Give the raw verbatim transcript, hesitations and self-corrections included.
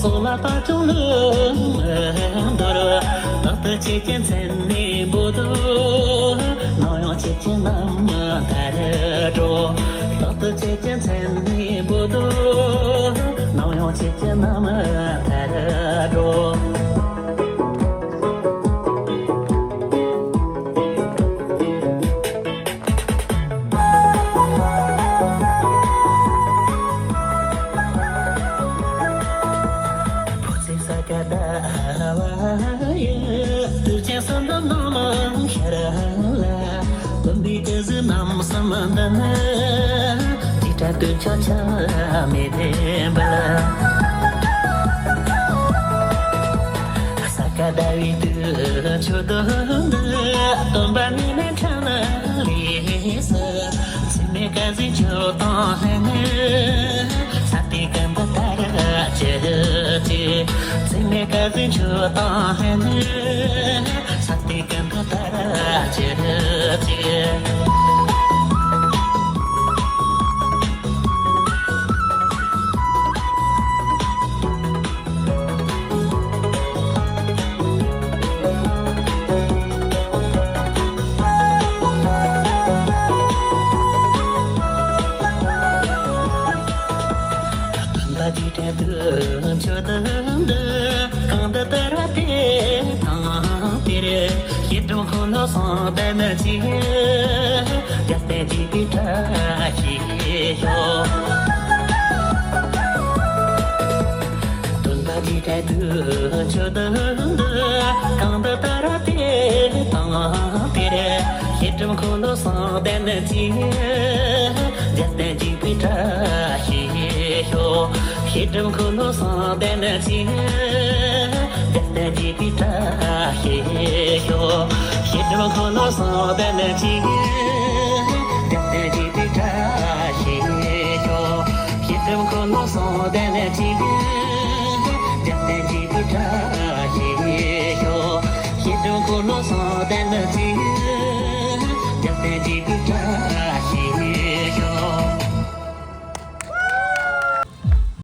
ལ་པ་ཅུང་ལུ་མི་འདོར། ལག་ཏུ་ཆེ་ཆེན་མཚན་ནས་འབོད་དོ། ནམ་ཡང་ཆེ་ཆེན་ནམ་མཐར་འགྲོ། ལག་ཏུ་ཆེ་ཆེན་མཚན་ནས་འབོད་དོ། ནམ་ཡང་ཆེ་ཆེན་ནམ་མཐར་འགྲོ། ཕོ་ཚིགས་ས་ག་ཟླ་བ་ཡི། དུས་ཆེན་གསུམ་འདི་ནང་མ་ཤར་ལ། བུམ་པའི་དུས་སུ་རྣམ་གསུམ་འདི་ནི། ཅི་འདྲ་དཀོན་མཆོག་ཆགས་མེད་པའི་འབུལ། ས་ག་ཟླ་བའི་དུས་མཆོད་འདི། སྟོན་པ་ཉི་མའི་འཕྲིན་ལས་སུ། ཚད་མེད་དཀར་ཟས་མཆོག་དང་ལྷན་ནི། ས་སྟེང་ཀུན་ཏུ་དར་ཅིག་ཅེས། ཚད་མེད་དཀར་ཟས་མཆོག་དང་ལྷན་ནི། ས་སྟེང་ཀུན་ཏུ་དར་ཅིག་ཅེས། སྟོན་པ་རྗེས་དྲན་དུས་མཆོད་འདི། གང་དུ་དར་བ་དེ་དང་དེར། ཤེལ་སྒྲོམ་འཁོར་ལོ་གསུམ་ལྡན་ཅིག་རྒྱལ་བསྟན་རྒྱས་པའི་བཀྲ་ཤིས་ཤོག་སྟོན་པ་རྗེས་དྲན་དུས་མཆོད་འདི། གང་དུ་དར་བ་དེ་དང་དེར། ཤེལ་སྒྲོམ་འཁོར་ལོ་གསུམ་ལྡན་ཅིག་རྒྱལ་བསྟན་རྒྱས་པའི་བཀྲ་ཤིས་ཤོག་ཤེལ་སྒྲོམ་འཁོར་ལོ་གསུམ་ལྡན་ཅིག་རྒྱལ་བསྟན་རྒྱས་པའི་བཀྲ་ཤིས་ཤོག་ཤེལ་སྒྲོམ་འཁོར་ལོ་གསུམ་ལྡན་ཅིག་རྒྱལ་བསྟན་རྒྱས་པའི་བཀྲ་ཤིས་ཤོག་ཤེལ་སྒྲོམ་འཁོར་ལོ་གསུམ་ལྡན་ཅིག་རྒྱལ་བསྟན་རྒྱས་པའི་བཀྲ་ཤིས་ཤོག་ཤེལ་སྒྲོམ་འཁོར་ལོ་གསུམ་ལྡན་ཅིག་རྒྱལ་བསྟན་རྒྱས་པའི་བཀྲ་ཤིས།